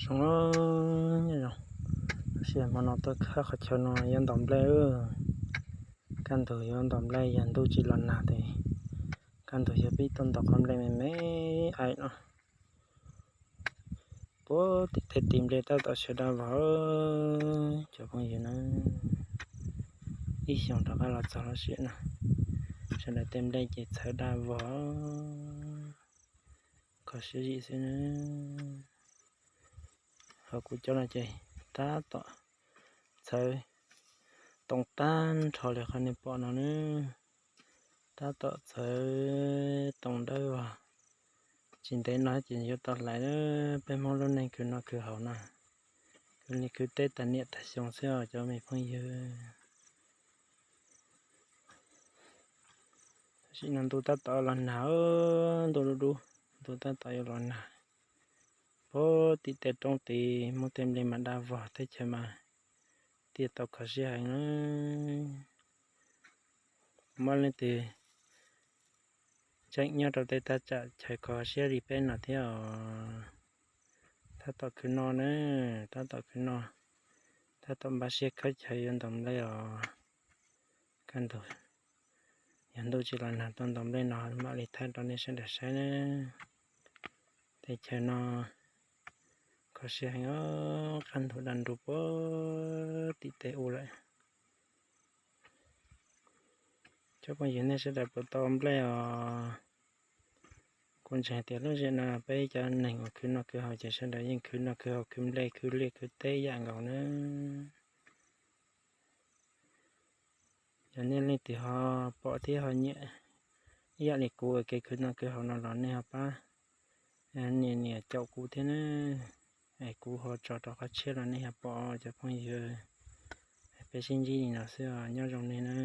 Zoo, nyob zoo, tab sis hmo no tuaj khawb qhov chaw no yuav ntaus nplej. Kaj ntug yuav ntaus nplej, yog ntuj tsis los nag ces kaj ntug yog pib tuaj ntaus qhov nplej me me aim no. Puag tim tej tiv nplej tab tom sawv daj vog cov phooj ywg na. Ib xyoos rov qab los txog lub sij hawm no, sawv daws tej nplej ces txhawv daj vog, kho siab zim xwb na. Ho kuv cov no ces tab tom txhawv toom tag nrho li qhov nej pom no na. Tab tom txhawv toom dawb vog. Tsis ntev no ces yuav tau hlais lawm. Peb Hmoob lub neej khwv noj khwv haus no, khwv liaj khwv teb tas niam tas xyoo xwb os cov me phooj ywg. Tam sim no ntuj tab tom los nag, ntuj dub dub, ntuj tab tom yuav los nag. Puag tim tej roob tid muaj tej nplej mas daj vog, teb chaws mas tiaj tau kho siab heev na. Muaj leej twg tseem nyob rau tej thaj tsam chaw kho siab li peb no thiab os? Tab tom khwv noj na, tab tom khwv noj, tab tom npaj siab khawb chaw yuav ntaus nplej os. Kaj ntug yog ntuj tsis los nag tuaj ntaus nplej no mam li thaij rau nej sawv daws saib na. Tej chaw no kho siab heev os, kaj ntug daj nrug puag tim tej ub lawm. Cov phooj ywg nej sawv daws puas tau nplej os? Kuv ntseeg tias lub sij hawm no peb cov neeg uas khwv noj khwv haus ces sawv daws yeej khwv noj khwv haus, khwv nplej khwv liaj khwv teb ib yam nkaus na. Yog nej leej twg ho pom thiab ho nyiam ib yam li kuv ua kev khwv noj khwv haus no los nej ho pab nias nias caum kuv thiab na. Es kuv ho tso rau qhov tshiab los nej ho pom cov phooj ywg. Peb sib ntsib li no xwb os, nyob zoo nej na.